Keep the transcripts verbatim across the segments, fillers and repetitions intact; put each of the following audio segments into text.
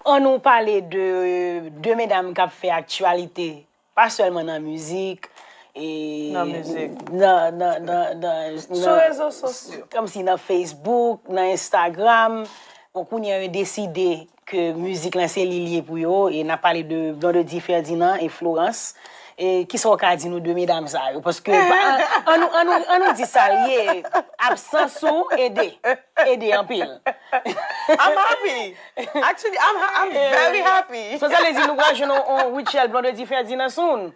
An nou pale de de medam k ap fè aktyalite, pa sèlman nan mizik, e Nan mizik. nan, nan, nan, nan, Sou rezo sosyo. Kòmsi nan Facebook, nan Instagram. Bon, kounye a yo deside ke mizik lan se li l ye pou yo, e n ap pale de Blondedy Ferdinand e Florence. E kisa w ka di nou de medam sa yo? Paske an, an nou, an nou, an nou di sa l ye, absans ou ede, ede anpil. I'm happy. Actually, I'm, ha- I'm very happy. So sa vle di nou pral jwenn yon, yon Rutshelle Blondedy Ferdinand soon.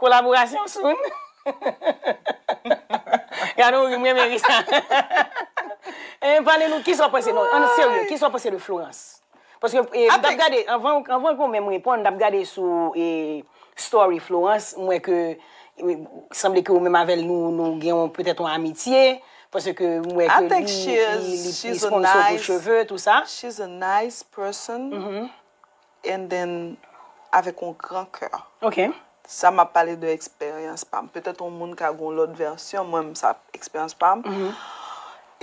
Kolaborasyon soon. Gade w ri, m renmen ri sa. E pale nou, kisa w panse? Non, an serye, kisa w panse de Florence? Paske e, m t ap gade, anvan, anvan ke w menm reponn, m t ap gade sou e, story Florence, m wè ke e, sanble ke ou menm avè l nou, nou gen yon, petèt yon amitye, paske m wè I ke think li, she li, li, is, li she's a sponsor pou nice, cheve, tou sa. She's a nice person. And then, avèk yon gran kè. Ok. Sa m ap pale de eksperyans pa m. Petèt yon moun ka gen yon lòt vèsyon, mwen, m sa eksperyans pa m.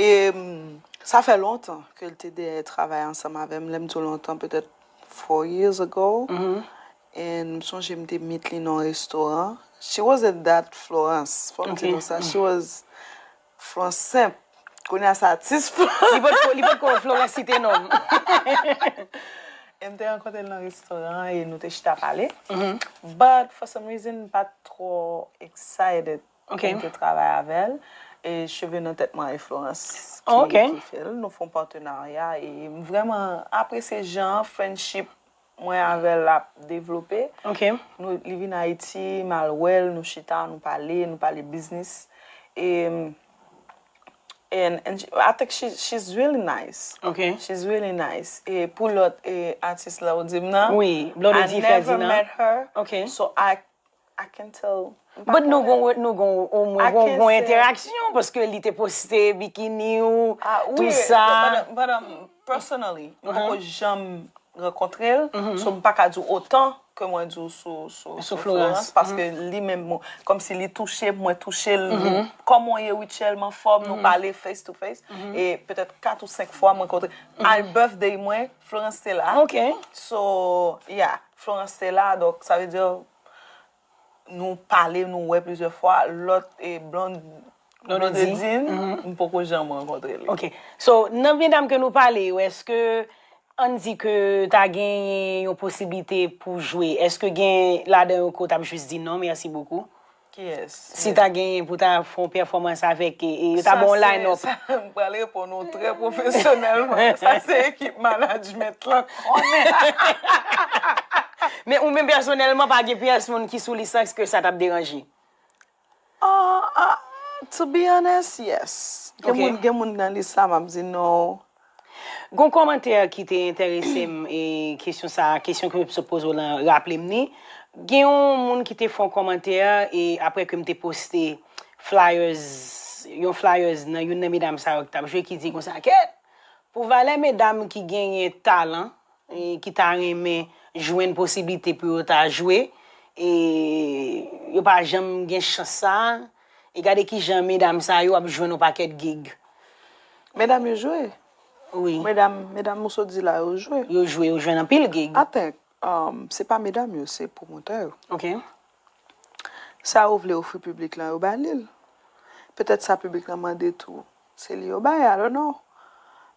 E m, sa fè lontan ke l te dèyè travay ansanm avè m. Lè m di w lontan, petèt four years ago. And m sonje m te meet li nan yon restoran. She wasn't that Florence. Fò m di nou sa. She was Florence senp. Kounye a se atis Florence. Li potko, li potko Florence site non m. E m te rankontre l nan restoran e nou te chita pale. But for some reason, m pa t twò excited Ok. pou m te travay avè l. E cheve nan tèt mwen e Florence ki, Oh, ok. ki fè l. Nou fè yon patenarya e m vrèman apresye jan friendship mwen avè l ap devlope. Ok. Nou, li vin Ayiti, m al wè l, nou chita, nou pale, nou pale biznis. E, and, and she- I think she, she's really nice. Ok. She's really nice. E pou lòt e, atis la ou di m nan, Wi, Blondedy I never Ferdinand. Met her. Ok. So I, I can tell. But nou gon, nou gon, omwen I gon, can't gon say. Enteraksyon, paske li te poste bikini ou, Ah, tou wi, sa. But, but, um, personally, m poko janm rankontre l. So m pa ka di w otan ke mwen di w sou, sou, Sou sou Florence. Florence, paske li menm, bon, kòmsi li touche m, mwen touche l, li, kòman w ye Rutshelle, m anfòm, nou pale face to face, e petèt kat ou senk fwa mwen kontre. Al birthday mwen, Florence te la. Ok. So, yeah, Florence te la, donk sa vle di nou pale, nou wè plizyè fwa, lòt e Blond, Blondedy. Blondedine, m poko janm rankontre li. Ok. So, nan medam ke nou pale yo, èske ann di ke ta genyen yon posiblite pou jwe, èske gen ladan yo ke w t ap jis di non, merci beaucoup? Kiyès? Si ta genyen pou ta fè yon pèfòmans avèk, e, e yo ta ba w line up. Sa, m pral reponn ou trè pwofesyonèlman. Sa se ekip management lan konnen. Men ou menm pèsonèlman, pa gen pyès moun ki sou lisans ke sa t ap deranje? Ah, ah, to be honest, yes. Gen Ok. Moun, gen moun nan lis la, m ap di no. Gon kòmantè ki te enterese m, e kesyon sa, kesyon ke m sot poze w lan raple m ni. Gen yon moun ki te fè yon kòmantè, e apre ke m te poste flyers, yon flyers nan youn nan medam sa yo ki t ap jwe, ki di konsa, kèt, pou valè medam ki genyen talan, e ki ta renmen jwenn posiblite pou yo ta jwe, e yo pa janm gen chans sa, e gade kijan medam sa yo ap jwenn yon pakèt gig. Medam yo jwe. Wi. Medam, medam ou sot di la, yo jwe. Yo jwe, yo jwenn anpil gig. I think, um, se pa medam yo, se pwomotè yo. Ok. Sa yo vle ofri piblik lan, yo ba li l. Petèt sa piblik lan mande tou, se li yo bay, I don't know.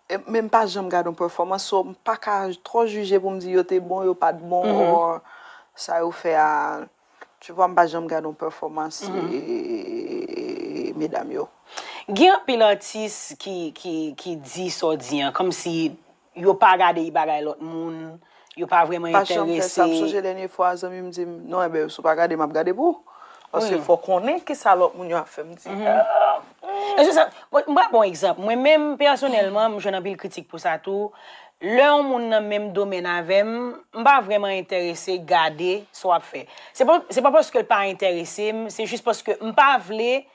E, men m pa janm gade yon pèfòmans, so m pa ka twò jije pou m di yo te bon, yo pa t bon, or sa yo fè a, tu vois, m pa janm gade yon pèfòmans e, medam yo. Gen anpil atis ki, ki, ki di sa w di an, kòmsi yo pa gade bagay lòt moun, yo pa vrèman Pa janm fè sa. M sonje enterese. Dènye fwa, zanmi m di m, non, enben, si w pa gade, m ap gade pou ou. Paske Wi. Fò w konnen ki sa lòt moun yo ap fè. M di, ah, E se sa, mwen, m pral ba w egzanp. Mwen menm, pèsonèlman, m jwenn anpil kritik pou sa tou. Lè yon moun nan menm domèn avè m, m pa vrèman enterese gade sa w ap fè. Se pa, se pa paske l pa enterese m, se jis paske m pa vle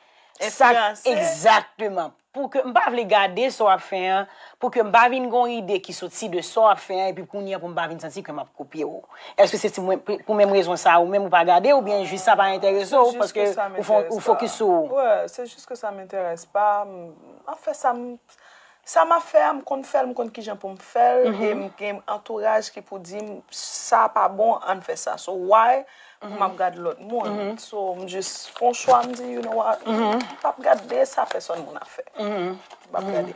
sa. Enfliyanse. Egzakteman. Pou ke m pa vle gade sa w ap fè an, pou ke m pa vin gon ide ki soti de sa w ap fè an, epi kounye a pou m pa vin santi ke m ap kopye w. Èske se ti mwen, pou, pou menm rezon sa a, ou menm ou pa gade, oubyen jis sa pa enterese w, Jis paske ke sa ou fon, m ou enterese fokis pa. sou ou? Wè, se jis ke sa m enterese pa. M ap fè sa m, Sa m ap fè a, m konn fè l, m konn kijan pou m fè l, e m gen antouraj ki pou di m, "Sa pa bon, ann fè sa." So, why pou m ap gad lòt moun? So, m jis fè yon chwa, m di, "You know what? M p ap gade sa pèsòn moun ap fè." M p ap gade.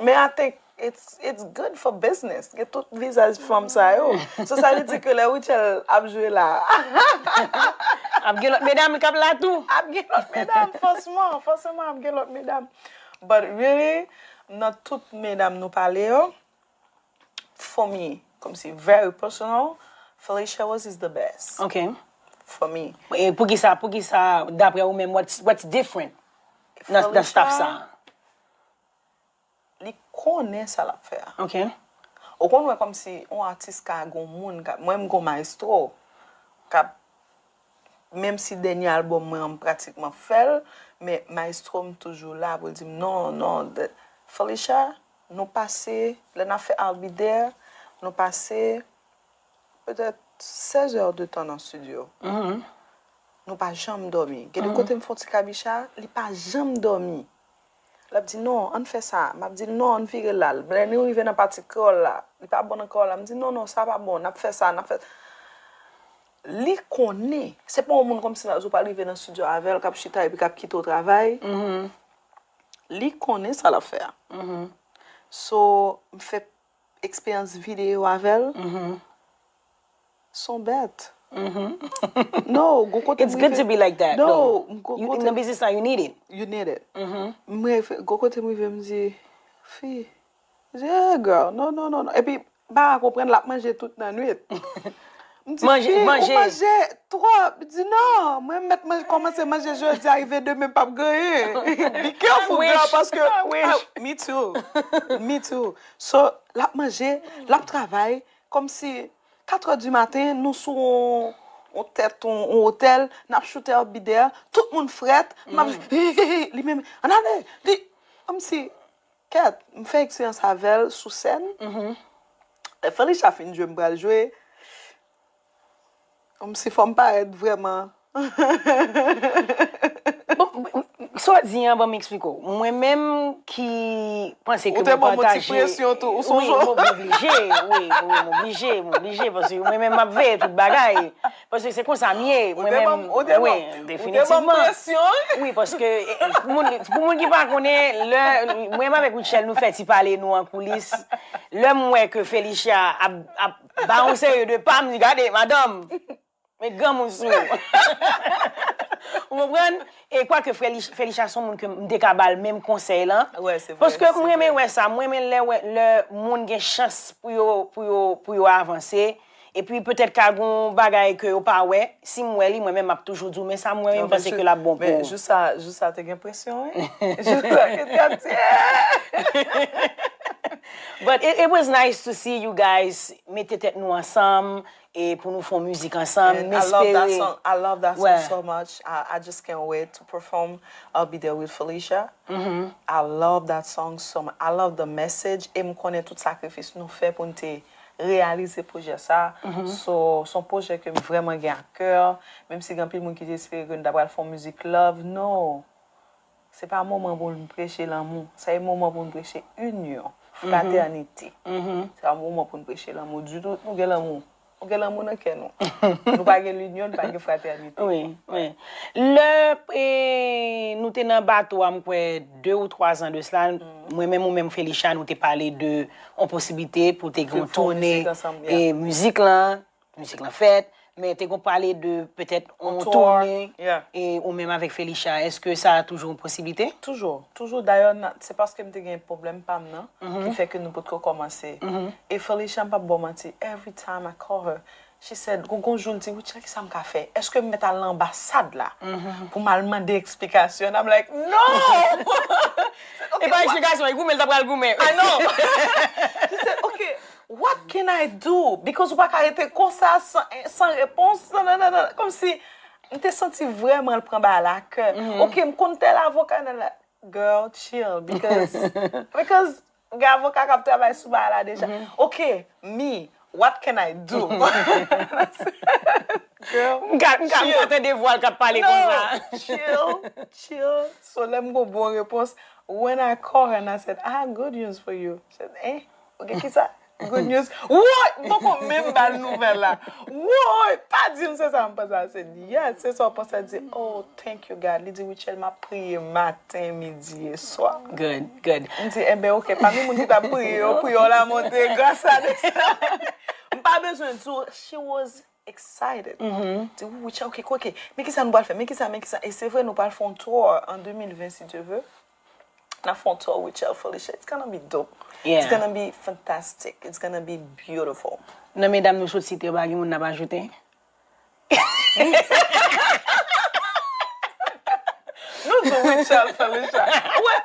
Men I think it's, it's good for business. Gen tout vizaj fanm sa yo. So, sa vle di ke lè Rutshelle ap jwe la, Ap gen lòt medam k ap la tou. Ap gen lòt medam, fòsman, fòseman ap gen lòt medam. But really, nan tout medam nou pale yo, for me, kòmsi very personal, Phylicia Rose is the best. Ok. For me. E poukisa, poukisa, daprè ou menm, what's, what's different nan, nan staff sa? Li konnen sa l ap fè a. Ok. Ou konn wè kòmsi yon atis ka gon moun, ka, mwen m gon maestro, k ap, menm si dènye albòm mwen an m pratikman fè l, men maestro m toujou la pou l di m, "Non, non, Phylicia, nou pase, lè n ap fè I'll Be There, nou pase petèt sèz è de tan nan studio. Nou pa janm dòmi. Gen de kote m fè yon ti kabicha, li pa janm dòmi. L ap di, "Non, ann fè sa." M ap di l, "Non, ann vire la." Lè nou rive nan pati kreyòl la, li pa bon nan kreyòl la. M di, "Non, non, sa pa bon, n ap fè sa, n ap fè." Li konnen, se pa yon moun kòmsi ou pral rive nan studio avè l, k ap chita epi k ap kite w travay. Li konnen sa l ap fè a. So, m fè eksperyans videyo avè l. Son bèt. No, gon kote It's good to be like that, though. No, gon You, kote in the business now, you need it. You need it. M rive, gon kote m rive, m di, "Fi," m di, "Hey, girl, non, non, non, non." Epi, m pa ka konprann, l ap manje tout nan nwit. M di, Manje, "Fi, manje. Ou manje twòp." M di, "Non, mwen mèt manje, kòmanse manje jodi a, rive demen, m p ap gen anyen." Be careful, I wish. Girl, paske, I wish. Ah, me too. Me too. So, l ap manje, l ap travay, kòmsi kat è di maten, nou sou yon, yon tèt, yon, yon otèl, n ap choute I'll Be There, tout moun frèt, m ap, li menm, "Ann ale," li, kòmsi, kèt, m fè eksperyans avè l sou sèn. Lè Phylicia fin jwe, m pral jwe. Kòmsi fò m parèt vrèman. Bon, sa w di an, ban m eksplike w. Mwen menm ki panse ke Ou te mwen ban m yon ti pataje. Presyon tou, ou sonje Wi, w? M oblije, wi, wi, m oblije, m oblije, paske mwen menm m ap veye tout bagay. Paske se konsa m ye, mwen te ban menm, m, ou te ban wi, m, ou te ban m definitivman. Presyon, wi. Wi, paske eh, eh, pou moun, pou moun ki pa konnen, lè mwen menm avèk Rutshelle, nou fè ti pale nou an koulis. Lè m wè ke Phylicia ap, ap ba yon seri de pa, m di, "Gade, madanm, met granmoun sou ou." Ou konprann? E kwake Phylicia se yon moun ke m te ka ba l menm konsèy lan. Wè, se vre, Paske se m renmen vre. Wè sa, m renmen lè, wè, lè moun gen chans pou yo, pou yo, pou yo avanse. Epi petèt ka gon bagay ke yo pa wè. Si m wè li, mwen menm m ap toujou di w, "Men sa m wè, men m panse ke l ap bon pou Men ou." Jou sa, jou sa te gen presyon, wi. Jou sa, kèt, kèt, kèt. But it, it was nice to see you guys mete tèt nou ansanm e pou nou fè yon mizik ansanm. And M I love that espere. Song. I love that song Ouais. So much. I, I just can't wait to perform I'll Be There with Phylicia. I love that song so much. I love the message. E m konnen tout sakrifis nou fè pou n te reyalize pwojè sa. So, se yon pwojè ke m vrèman gen a kè. Menm si gen anpil moun ki te espere ke n ta pral fè yon mizik love. No. Se pa moman pou n preche lanmou. Se moman pou n preche inyon, fratènite. Se pa moman pou n preche lanmou ditou. Nou gen lanmou. Nou gen lanmou nan kè nou. Nou pa gen linyon, nou pa gen fratènite. Wi, wi. Lè e, nou te nan bato a, m kwè, de ou twa zan de sila, mwen menm ou menm Phylicia, nou te pale de yon posiblite pou te gen Pou yon fè yon toune mizik ansanm, e mizik lan, mizik lan fèt, men te gon pale de petèt yon toune Yeah. e ou menm avèk Phylicia, èske sa toujou yon posiblite? Toujou, toujou. Dayè, na- se paske m te gen pwoblèm pa m nan ki fè ke nou potko kòmanse. E Phylicia, m p ap ba w manti, every time I call her, she said, gon, gon jou l di, "Rutshelle, kisa m ka fè? Èske m mèt al nan anbasad la pou m al mande eksplikasyon?" And I'm like, "No!" E pa eksplikasyon, e goumen, l ta pral goumen. I know. She said, "Okay, what can I do?" Because ou pa ka rete konsa san, san repons. Nan, nan, nan, nan. Kòmsi, m te santi vrèman l pran bagay la a kè. "Okay, m konn tèl avoka." Nan, nan. Girl, chill. Because, because gen avoka k ap travay sou bagay la deja. "Okay, me, what can I do?" Girl, M ka, m ka, m ka tande vwa l k ap pale konsa. No, chill, chill. So, lè m gon bon repons, When I call her and I said, "I have good news for you." She said, "Eh? Ou gen kisa?" "Good news." Woy! M poko menm ba l nouvèl la. Woy! Pa di m se sa m panse. I said, "Yes, se sa w panse." Li di, "Oh, thank you, God." Li di, "Rutshelle, m ap priye maten, midi e swa." Good, good. M di, "Enben, oke, pami moun ki t ap priye yo, priyè w la monte gras a desann." M pa bezwen di w, she was excited. Di, "Wi, Rutshelle, oke, oke. Men kisa nou pral fè? Men kisa, men kisa?" E se vre, nou pral fè yon tour an de mil ven, si Dye ve. N ap fè yon tour Rutshelle Felicia. It's gonna be dope. It's gonna be fantastic. It's gonna be beautiful. Nan medam nou sot site yo, pa gen moun n ap ajoute? Nou di Rutshelle Felicia. Wè.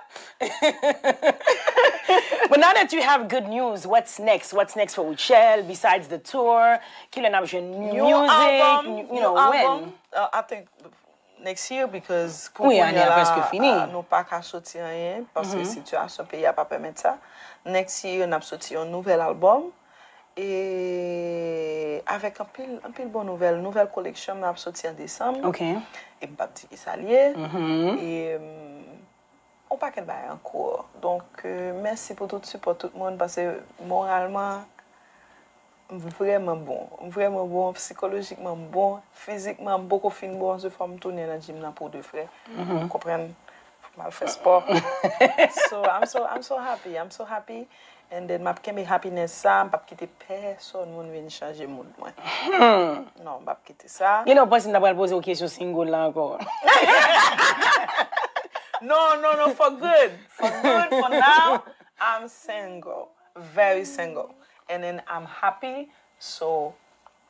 But now that you have good news, what's next? What's next for Rutshelle besides the tour? Kilè n ap jwenn new music? New album, you know, when? Uh, I think next year, because pou kounye a la, uh, nou pa ka soti anyen, paske sitiyasyon peyi a pa pèmèt sa. Next year, n ap soti yon nouvèl album. E avèk anpil, anpil bon nouvèl. Nouvèl koleksyon m ap soti an desanm. E m p ap di ki sa l ye. E, mm, yon pakèt bagay an kou. Donk, euh, mèsi pou tout sipò tout moun, paske moralman, m vrèman bon. M vrèman bon, sikolojikman m bon, fizikman m poko fin bon, se fò m tounen nan gym nan pou de vrè. Ou konprann? Fò m al fè spò. So, I'm so, I'm so happy. I'm so happy. And then, m ap kenbe happiness sa, m p ap kite pèsonn moun vin chanje mood mwen. Non, m p ap kite sa. You know, panse m ta pral poze w kesyon single la ankò. No, no, no, for good. For good, for now, I'm single. Very single. And then I'm happy. So,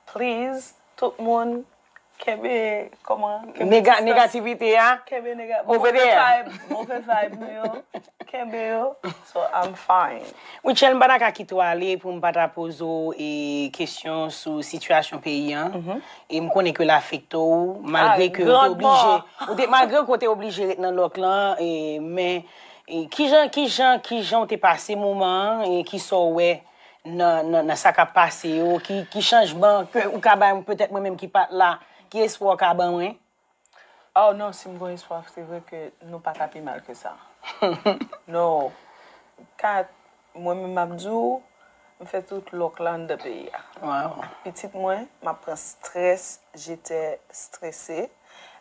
please, tout moun, kenbe, kòman? Kenbe distans. Negativite a. Kenbe nega-, move vibe, move vibe nou yo. Kenbe yo. So, I'm fine. Rutshelle, m pa ta ka kite w ale pou m pa ta poze w, e, kesyon sou sitiyasyon peyi a. E m konnen ke l afekte w, malgre ke w te oblije, ou te, malgre ke w te oblije ret nan lòk lan, e, men, e, kijan, kijan, kijan w te pase moman an, e kisa w wè nan, nan, nan sa k ap pase yo, ki, ki chanjman ke ou ka bay mwen, petèt mwen menm ki pa t la, ki espwa w ka ban mwen? Oh non, si m gon espwa, se vre ke nou pa ka pi mal ke sa. Non. Kat, mwen menm m ap di w, m fè tout lòk la anndan peyi a. Ak pitit mwen, m ap pran strès, j'étais stressée.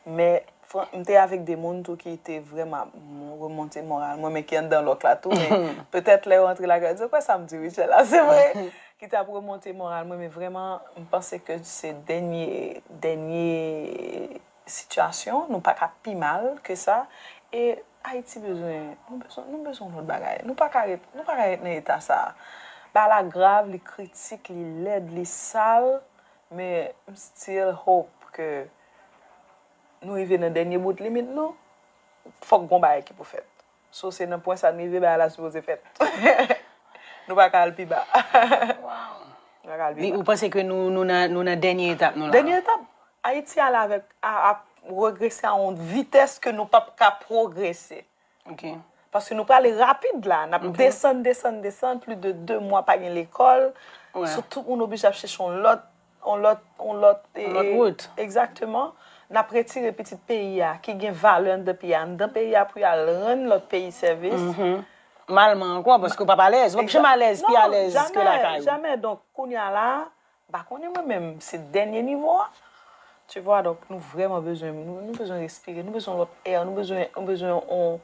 Men, fran-, m te avèk de moun tou ki te vrèman ap remonte moral mwen, men ki anndan lòk la tou. Men petèt lè yo antre lakay yo, di, "Kwè sa m di Rutshelle la, se vre." Ki t ap remonte moral mwen, men vrèman, m panse ke se dènye, dènye sitiyasyon, nou pa ka pi mal ke sa. E Ayiti bezwen, nou bezwen, nou bezwen lòt bagay. Nou pa ka ret, nou pa ka ret nan eta sa. Bagay la grav, li kritik, li lèd, li sal, men m still hope ke nou rive nan dènye bout limit nou, fòk gon bagay ki pou fèt. So, se nan pwen sa n rive, bagay la sipoze fèt. Nou pa ka al pi ba. Nou pa ka al pi ba. Ou panse ke nou, nou nan, nou nan dènye etap nou la? Dènye etap. Ayiti ale avèk, a, ap regrese a yon vitès ke nou p ap ka pwogrese. Paske nou prale rapid la, n ap desann, desann, desann, plis de de mwa pa gen lekòl. So, tout moun oblije ap chèche yon lòt, yon lòt, yon lòt, yon lòt wout. Egzakteman. N ap retire pitit peyi a, ki gen valè anndan peyi a, anndan peyi a pou y al rann lòt peyi sèvis. Malman ankò, paske w p ap alèz. W p ap janm alèz, pi alèz ke lakay ou. Jamè, jamè. Donk, kounye a la, m pa konnen mwen menm, se dènye nivo a. Tu vois, donk, nou vrèman bezwen, nou, nou bezwen respire, nou bezwen lòt è, nou bezwen, nou bezwen on,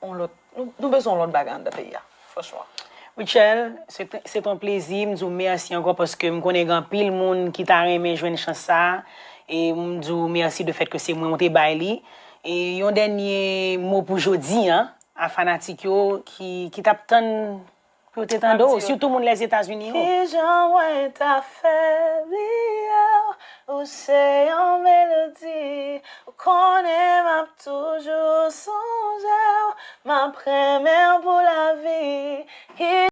on lòt, nou, nou bezwen on lòt bagay anndan peyi a, franchman. Rutshelle, se te, se te yon plezi, m di w mèsi ankò paske m konnen gen anpil moun ki ta renmen jwenn chans sa a, e m di w mèsi de fèt ke se mwen ou te bay li. E yon dènye mo pou jodi a, a fanatik yo ki, ki t ap tann pou yo te tande w, sitou moun Lèzetazini yo. Kijan mwen ta fè bliye w? Ou se yon melodi, ou konnen m ap toujou sonje w, m ap renmen w pou lavi. Ki